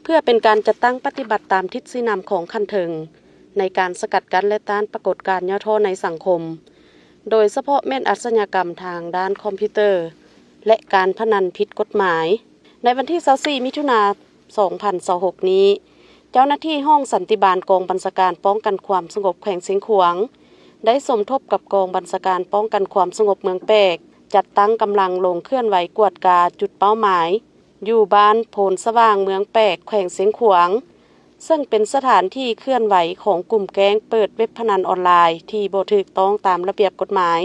ພື່ອເປັນການຈັດຕັ້ງປະຕິບັດຕາມທິດຊີ້ນຳຂອງຂັ້ນເທິງ ໃນການສະກັດກັ້ນ ແລະ ຕ້ານປາກົດການຫຍໍ້ທໍ້ໃນສັງຄົມ, ໂດຍສະເພາະແມ່ນອາຊະຍາກຳທາງດ້ານຄອມພິວເຕີ ແລະ ການພະນັນຜິດກົດໝາຍ. ໃນວັນທີຊາວສີ່ ມິຖຸນາ ສອງພັນຊາວຫົກນີ້, ເຈົ້າໜ້າທີ່ຫ້ອງສັນຕິບານກອງບັນຊາການປ້ອງກັນຄວາມສະຫງົບແຂວງຊຽງຂວາງ ໄດ້ສົມທົບກັບກອງບັນຊາການປ້ອງກັນຄວາມສະຫງົບເມືອງແປກ ຈັດຕັ້ງກຳລັງລົງເຄື່ອນໄຫວກວດກາຈຸດເປົ້າໝາຍ ຢູ່ບ້ານໂພນສະຫວ່າງ ເມືອງແປກ ແຂວງຊຽງຂວາງ, ເຊິ່ງເປັນສະຖານທີ່ເຄື່ອນໄຫວຂອງກຸ່ມແກ້ງເປີດເວັບພະນັນອອນລາຍທີ່ບໍ່ຖືກຕ້ອງຕາມລະບຽບກົດໝາຍ.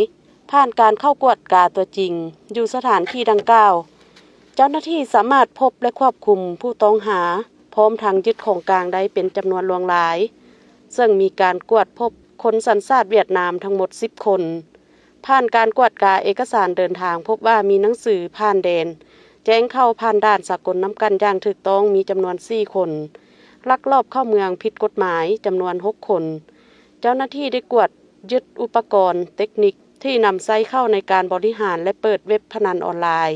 ຜ່ານການເຂົ້າກວດກາຕົວຈິງຢູ່ສະຖານທີ່ດັ່ງກ່າວ, ເຈົ້າໜ້າທີ່ສາມາດພົບ ແລະ ຄວບຄຸມຜູ້ຕ້ອງຫາ ພ້ອມທັງຍຶດຂອງກາງໄດ້ເປັນຈຳນວນຫຼວງຫຼາຍ, ເຊິ່ງມີການກວດພົບຄົນສັນຊາດຫວຽດນາມທັງໝົດສິບຄົນ. ຜ່ານການກວດກາເອກະສານເດີນທາງ ພົບວ່າມີໜັງສືຜ່ານແດນແຈ້ງເຂົ້າຜ່ານດ່ານສາກົນນຳກັນຢ່າງຖືກຕ້ອງມີຈຳນວນສີ່ຄົນ, ລັກລອບເຂົ້າເມືອງຜິດກົດໝາຍຈຳນວນຫົກຄົນ. ເຈົ້າໜ້າທີ່ໄດ້ກວດຍຶດອຸປະກອນເຕັກນິກທີ່ນຳໃຊ້ເຂົ້າໃນການບໍລິຫານ ແລະ ເປີດເວັບພະນັນອອນລາຍ,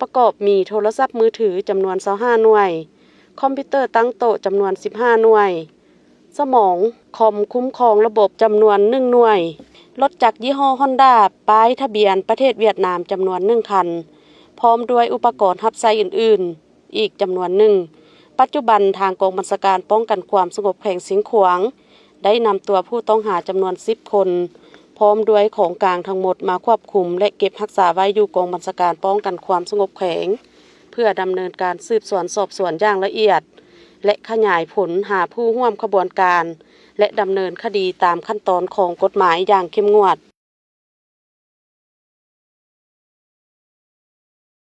ປະກອບມີໂທລະສັບມືຖືຈຳນວນຊາວຫ້າໜ່ວຍ, ຄອມພິວເຕີຕັ້ງໂຕະຈຳນວນສິບຫ້າໜ່ວຍ, ສະໝອງຄອມຄຸ້ມຄອງລະບົບຈຳນວນໜຶ່ງໜ່ວຍ, ລົດຈັກຍີ່ຫໍ້ຮອນດ້າ ປ້າຍທະບຽນປະເທດຫວຽດນາມຈຳນວນໜຶ່ງຄັນ, ພ້ອມດ້ວຍອຸປະກອນຮັບໃຊ້ອື່ນໆ ອີກຈຳນວນໜຶ່ງ. ປັດຈຸບັນທາງກອງບັນຊາການປ້ອງກັນຄວາມສະຫງົບແຂວງຊຽງຂວາງ ໄດ້ນຳຕົວຜູ້ຕ້ອງຫາຈຳນວນສິບຄົນ ພ້ອມດ້ວຍຂອງກາງທັງໝົດມາຄວບຄຸມ ແລະ ເກັບຮັກສາໄວ້ຢູ່ກອງບັນຊາການປ້ອງກັນຄວາມສະຫງົບແຂວງ ເພື່ອດຳເນີນການສືບສວນສອບສວນຢ່າງລະອຽດ ແລະ ຂະຫຍາຍຜົນຫາຜູ້ຮ່ວມຂະບວນການ ແລະ ດຳເນີນຄະດີຕາມຂັ້ນຕອນຂອງກົດໝາຍຢ່າງເຂັ້ມງວດ.